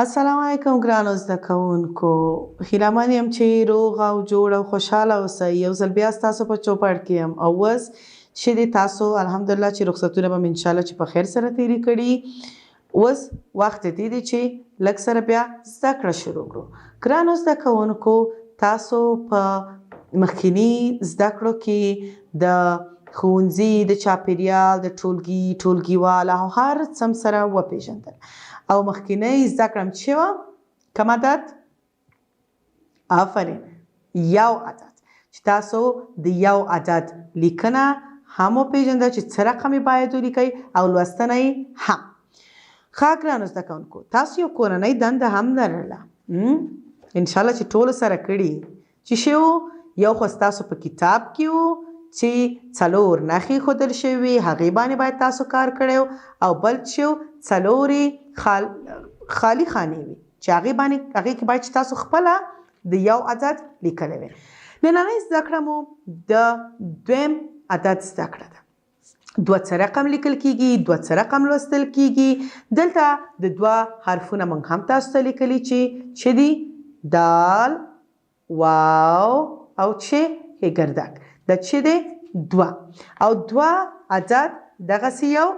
السلام علیکم ګرانو زده کوونکو، هیله من یم چې روغ او جوړ او خوشحاله اوسئ. یو ځل بیا ستاسو په چوپړ کې یم او اوس چې دی تاسو الحمدلله چې رخصتونه به مې انشاءالله چې په خیر سره تېرې کړي. اوس وخت دې دی چې لږ سره بیا زده کړه شروع کړو. ګرانو زده کوونکو، تاسو په مخکینی زده کړو کې د ښوونځي د چاپیریال، د ټولګي، ټولګیوال او هر څه سره وپېژندل. او مخکینی زده کړه چې وه کوم عدد؟ آفرین، یو عدد. چې تاسو د یو عدد لیکنه هم وپېژنده چې څه رقم یې باید ولیکئ او لوستنه یې هم. ښه ګرانو زده کوونکو، تاسو یو کورنۍ دنده هم لرله، انشاءالله چې ټولو سره کړي. چې شی و؟ یو خو ستاسو په کتاب کې و چې څلور نښې ښودل شوې وې، هغې باندې باید تاسو کار کړی و، او بل چې و څلورې خالي خانې وې چې هغې باندې هغې کې باید چې تاسو خپله د یو عدد لیکلی وی. نننۍ زده کړه مو د دویم عدد زده کړه ده. دوه څه رقم لیکل کیږي، دوه څه رقم لوستل کیږي. دلته د دوه حرفونه موږ هم تاسو ته لیکلي چې چې دي دال، واو او چې ګردک. دا چې دی دوه، او دوه عدد دغسې یو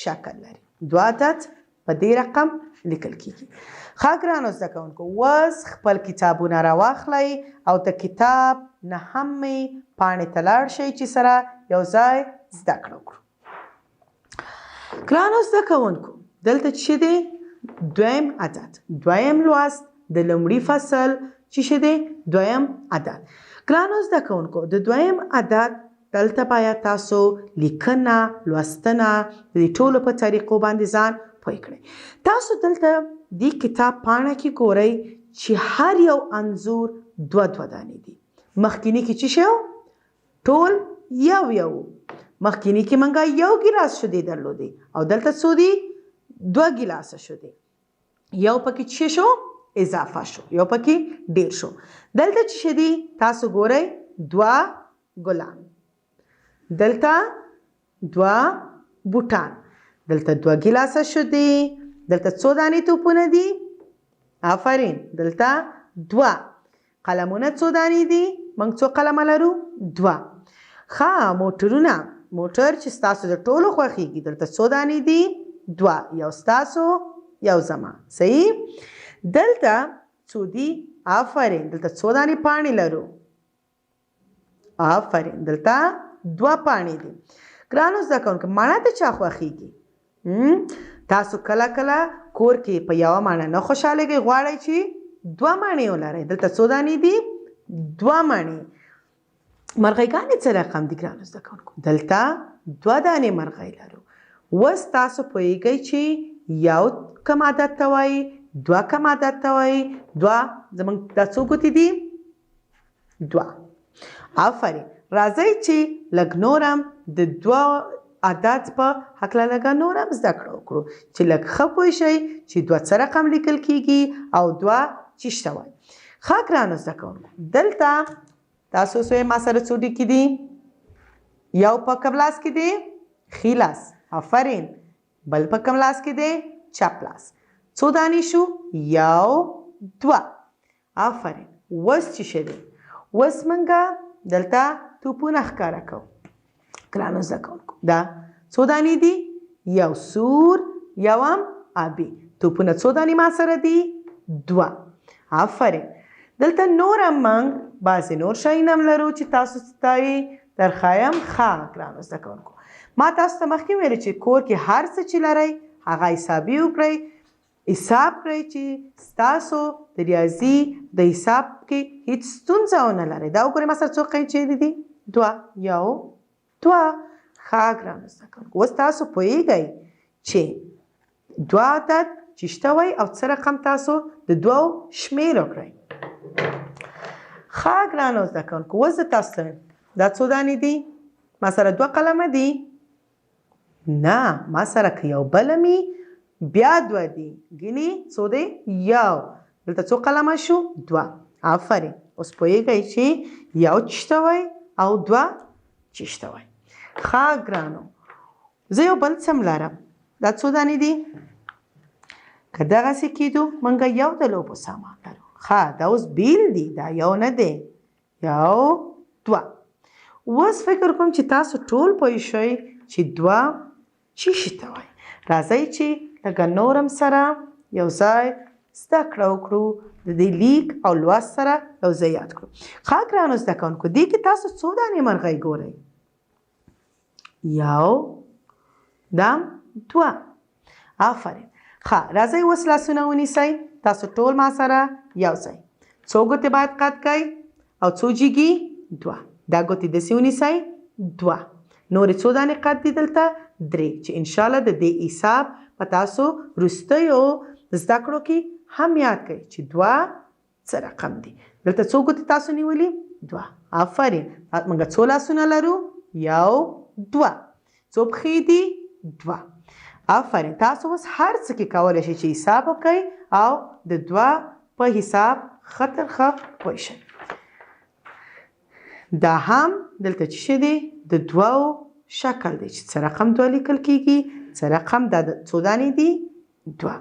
شکل لري. دوه عدد په دې رقم لیکل کیږي. ښه ګرانو زده کوونکو، اوس خپل کتابونه راواخلئ او د کتاب نهمې پاڼې ته لاړ شئ چې سره یو ځای زده کړه وکړو. ګرانو زده کوونکو، دلته چې دی دویم عدد، دویم لوست د لومړي فصل چې څه دی دویم عدد. ګرانو زده کوونکو، د دویم عدد دلته باید تاسو لیکنه، لوستنه د دې ټولو په طریقو باندې ځان پوه کړئ. تاسو دلته دې کتاب پاڼه کې ګورئ چې هر یو انځور دوه دوه دانې دي. مخکینی کې چې شی و؟ ټول یو یو. مخکینی کې موږ یو ګیلاس شیدې درلودې او دلته څو دي؟ دوه ګیلاسه شیدې. یو پکې څه شو؟ اضافه شو، یو پکې ډیر شو. دلته چې شی دي تاسو ګورئ دوه ګلان، دلته دوه بوټان، دلته دوه ګیلاسه شیدې، دلته څو دانې توپونه دي؟ آفرین، دلته دوه. قلمونه څو دانې دي؟ موږ څو قلمه لرو؟ دوه. ښه، موټرونه، موټر چې ستاسو د ټولو خوښیږي، دلته څو دانې دي؟ دوه، یو ستاسو یو زما. صحیح؟ دلته څو دي؟ آفرین، دلته څو دانې پاڼې لرو؟ آفرین، دلته دوه پاڼې دي. ګرانو زده کوونکو، مڼه د چا خوښیږي؟ تاسو کله کله کور کې په یوه مڼه نه خوشحالېږئ، غواړئ چې دوه مڼې ولرئ. دلته څو دانې دي؟ دوه مڼې. مرغۍګانې څه رقم دي ګرانو زده کوونکو؟ دلته دوه دانې مرغۍ لرو. اوس تاسو پوهېږئ چې یو کوم عدد ته وایي، دوه کوم عدد ته وایي. دوه زموږ دا څو ګوتې دي؟ دوه. آفرین. راځئ چې لږ نور هم د دوه عدد په هکله لږه نور هم زده کړه وکړو چې لږ ښه پوه شئ چې دوه څه رقم لیکل کیږي او دوه چیش ته وایي. ښه ګرانو زده کوونکو، دلته تاسو اوس وایئ ما سره څو ډیکې دي؟ یو په کوم لاس کې دی؟ ښي لاس. آفرین. بل په کوم لاس کې دی؟ چپ لاس. څو دانې شو؟ یو، دوه. آفرین. اوس چې شی دی؟ اوس موږ دلته توپونه ښکاره کوو. ګرانو زده کوونکو، دا څو دانې دي؟ یو سور، یو هم آبي. توپونه څو دانې ما سره دي؟ دوه. آفرین. دلته نور هم موږ بعضې نور شیان هم لرو چې تاسو ته یې درښایم. ښه ګرانو زده کوونکو، ما تاسو ته مخکې ویلي چې کور کې هر څه چې لرئ هغه حسابي وکړئ، حساب کړئ چې ستاسو د ریاضي د حساب کې هیڅ ستونزه ونه لرئ. دا وګورئ ما سره څو قینچې دي؟ دوه، یو، دوه. ښه ګرانو زده کوونکو، اوس تاسو پوهېږئ چې دوه عدد چې شته وای او څه رقم تاسو د دوو شمېر وکړئ. ښه ګرانو زده کوونکو، اوس زه تاسو ته وایم دا څو دانې دي؟ ما سره دوه قلمه دي؟ نه، ما سره که یو بل مي بیا دوه دي، ګینې څو دی؟ یو. دلته څو قلمه شو؟ دوه. آفرین. اوس پوهېږئ چې یو چشته وای او دوه چشته وای. ښه ګرانو، زه یو بل څه هم لرم. دا څو دانې دي؟ که دغسې کیدو موږ یو د لوبو سامان لرو. ښه، دا اوس بیل دي، دا یو نه دی. یو، دوه. اوس فکر کوم چې تاسو ټول پوه شئ چې دوه چی شي ته وایي. راځئ چې لږه نورم سره یو ځای زده کړه وکړو، د دې لیک او لوست سره یو ځای یاد کړو. ښه ګرانو زده کوونکو، دې کې تاسو څو دانې مرغۍ ګورئ؟ یو، دم، دوه. آفرین. ښه، راځئ اوس لاسونه ونیسئ، تاسو ټول ما سره یو ځای. څو ګوتې باید قد کړئ او څو جیږي؟ دوه. دا ګوتې داسې ونیسئ، دوه. نورې څو دانې قد دي دلته؟ درې، چې انشاءالله د دې حساب په تاسو وروستیو زده کړو کې هم یاد کړئ چې دوه څه رقم دي. دلته څو ګوتې تاسو نیولي؟ دوه. آفرین. موږ څو لاسونه لرو؟ یو، دوه. څو پښې دي؟ دوه. آفرین. تاسو اوس هر څه کې کولی شئ چې حساب وکړئ او د دوه په حساب ښه تر ښه پوه شئ. دا هم دلته څه شی دی؟ د دوو شکل دی چې څه رقم دوه لیکل کیږي، څه رقم دا څو دانې دي؟ دوه.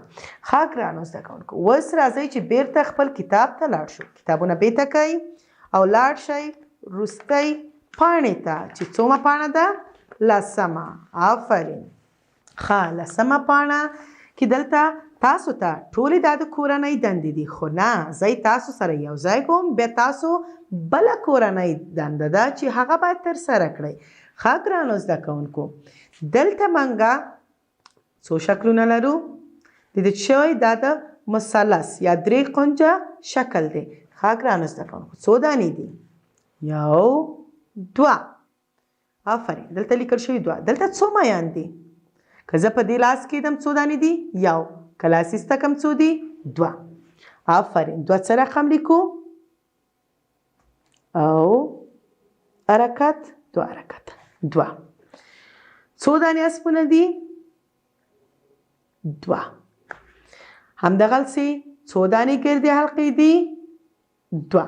ښه ګرانو زده کوونکو، اوس راځئ چې بیرته خپل کتاب ته لاړ شو. کتابونه بیرته کړئ او لاړ شئ وروستۍ پاڼې ته چې څومه پاڼه ده؟ لسمه. آفرین. ښه، لسمه پاڼه کې دلته تاسو ته ټولې دا د کورنۍ دندې دي، خو نه، زه یې تاسو سره یو ځای کوم، بیا تاسو بله کورنۍ دنده ده چې هغه باید ترسره کړئ. ښه ګرانو زده کوونکو، دلته مونږه څو شکلونه لرو؟ د دې څه وایي؟ دا د مثلث یا درې قنجه شکل دی. ښه ګرانو زده کوونکو، څو دانې دي؟ یو، دوه. آفرین. دلته لیکل شوي دوه. دلته څو میان دي؟ که زه په دې لاس کېدم څو دانې دي؟ یو. که لاس ایسته کم څو دي؟ دوه. آفرین. دوه څه رقم لیکو؟ او حرکت، دوه حرکت، دوه. څو دانې اسپونه دي؟ دوه. همدغلسې څو دانې ګردې حلقې دي؟ دوه.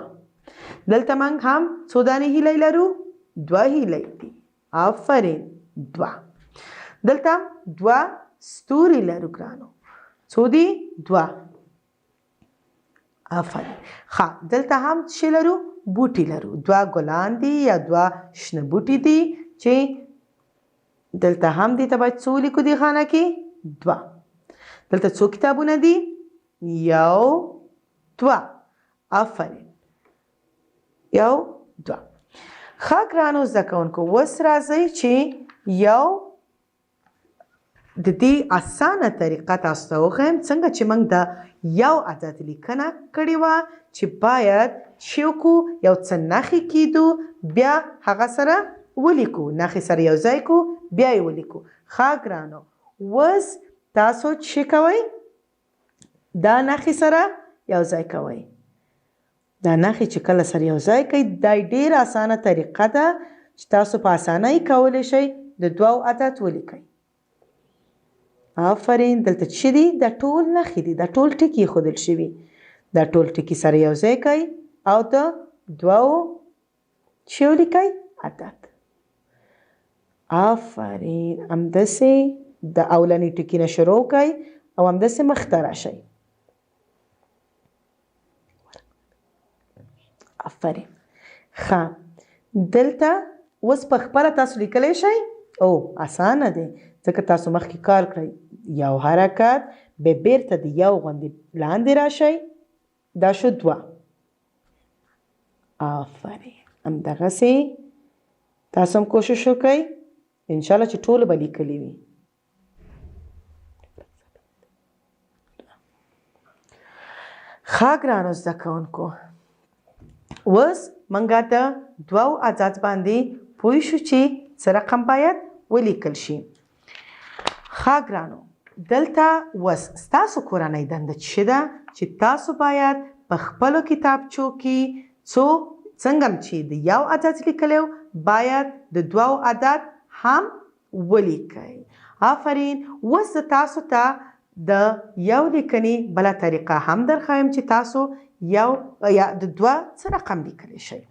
دلته موږ هم څو دانې هیلۍ لرو؟ دوه هیلۍ دي. آفرین، دوه. دلته دوه ستوري لرو ګرانو، څو دي؟ دوه. آفرین. ښه، دلته هم څه لرو؟ بوټي لرو، دوه ګلان دي یا دوه شنه بوټي دي چې دلته هم دې ته باید څو ولیکو دې خانه کې؟ دوه. دلته څو کتابونه دي؟ یو، دوه. آفرین، یو، دوه. ښه ګرانو زده کوونکو، اوس راځئ چې یو د دې اسانه طریقه تاسو ته وښیم څنګه چې موږ د یو عدد لیکنه کړې وه چې باید چې وکړو یو څه نښې کیدو، بیا هغه سره ولیکو، نښې سره یو ځای کو، بیا یې ولیکو. ښه ګرانو، اوس تاسو څه کوئ؟ دا نښې سره یو ځای کوئ. دا نښې چې کله سره یو ځای کوئ، دا ډېره اسانه طریقه ده چې تاسو په اسانۍ کولی شئ د دوو عدد ولیکئ. آفرین. دلته څه دي؟ دا ټول نښې دي، دا ټول ټکي ښودل شوي. دا ټول ټکي سره یو ځای کوئ او د دوو څه ولیکئ؟ عدد. آفرین. همداسې د اولني ټکي نه شروع کړئ او همداسې مخته راشئ. آفرین. ښه، دلته اوس په خپله تاسو لیکلی شئ؟ او اسانه دی، ځکه تاسو مخکې کار کړئ. یو حرکت بیا بیرته د یو غوندې لاندې راشئ، دا شو دوه. آفرین. همدغسې تاسو هم کوشش وکړئ، انشاءالله چې ټولو به لیکلي وي. ښه ګرانو زده کوونکو، اوس موږ د دوو عدد باندې پوه شو چې څه رقم باید ولیکل شي. ښه ګرانو، دلته اوس ستاسو کورنۍ دنده څه ده چې تاسو باید په خپلو کتابچو کې څو څنګه چې د یو عدد لیکلی و، باید د دوو عدد هم ولیکئ. آفرین. اوس زه تاسو ته د یو لیکنې بله طریقه هم درښایم چې تاسو یو یا د دوه څه رقم لیکلی شئ.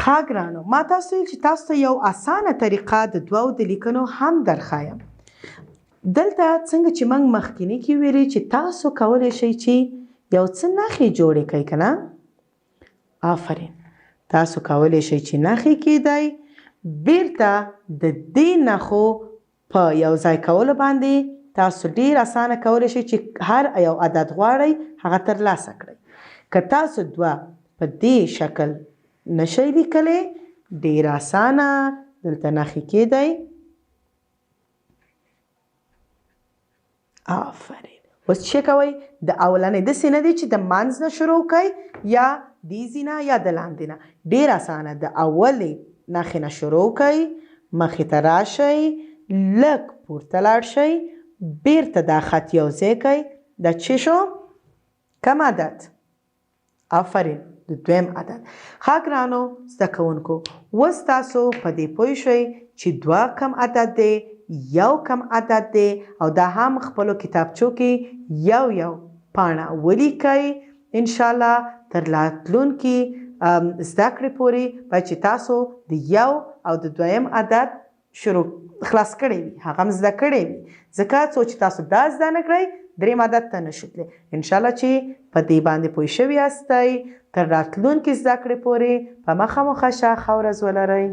ښه ګرانو، ما تاسو ویل چې تاسو ته یو اسانه طریقه د دوو د لیکنو هم درښایم. دلته څنګه چې موږ مخکینی کې ویلي چې تاسو کولی شئ چې یو څه نښې جوړې کړئ که نه؟ آفرین، تاسو کولی شئ چې نښې کیدای، بیرته د دې نښو په یو ځای کولو باندې تاسو ډیر اسانه کولی شئ چې هر یو عدد غواړئ هغه ترلاسه کړئ. که تاسو دوه په دې شکل نشئ لیکلی، ډیر اسانه دلته نښې کیدای. آفرین. اوس څه کوئ؟ د اولنې داسې نه دی چې د منځ نه شروع کړئ یا دې ځای نه یا د لاندې نه، ډیر اسانه د اولې نښې نه شروع کړئ، مخې ته راشئ، لږ پورته لاړ شئ، بیرته دا خط یو ځای کړئ. دا څه شو؟ کوم عدد؟ آفرین، د دویم عدد. ښه ګرانو زده کوونکو، اوس تاسو په دې پوه شئ چې دوه کم عدد دی، یو کم عدد دی، او دا هم خپلو کتابچو کې یو یو پاڼه ولیکئ. انشاءالله تر راتلونکي زده کړې پورې باید چې تاسو د یو او د دویم عدد شروع خلاص کړی وي، هغه هم زده کړی وي، ځکه څو چې تاسو دا زده نه کړئ دریم عدد ته نشئ تللی. انشاءالله چې په دې باندې پوه شوي یاستئ. تر راتلونکي زده کړې پورې په مخه مو ښه شه، ښه ورځ ولرئ.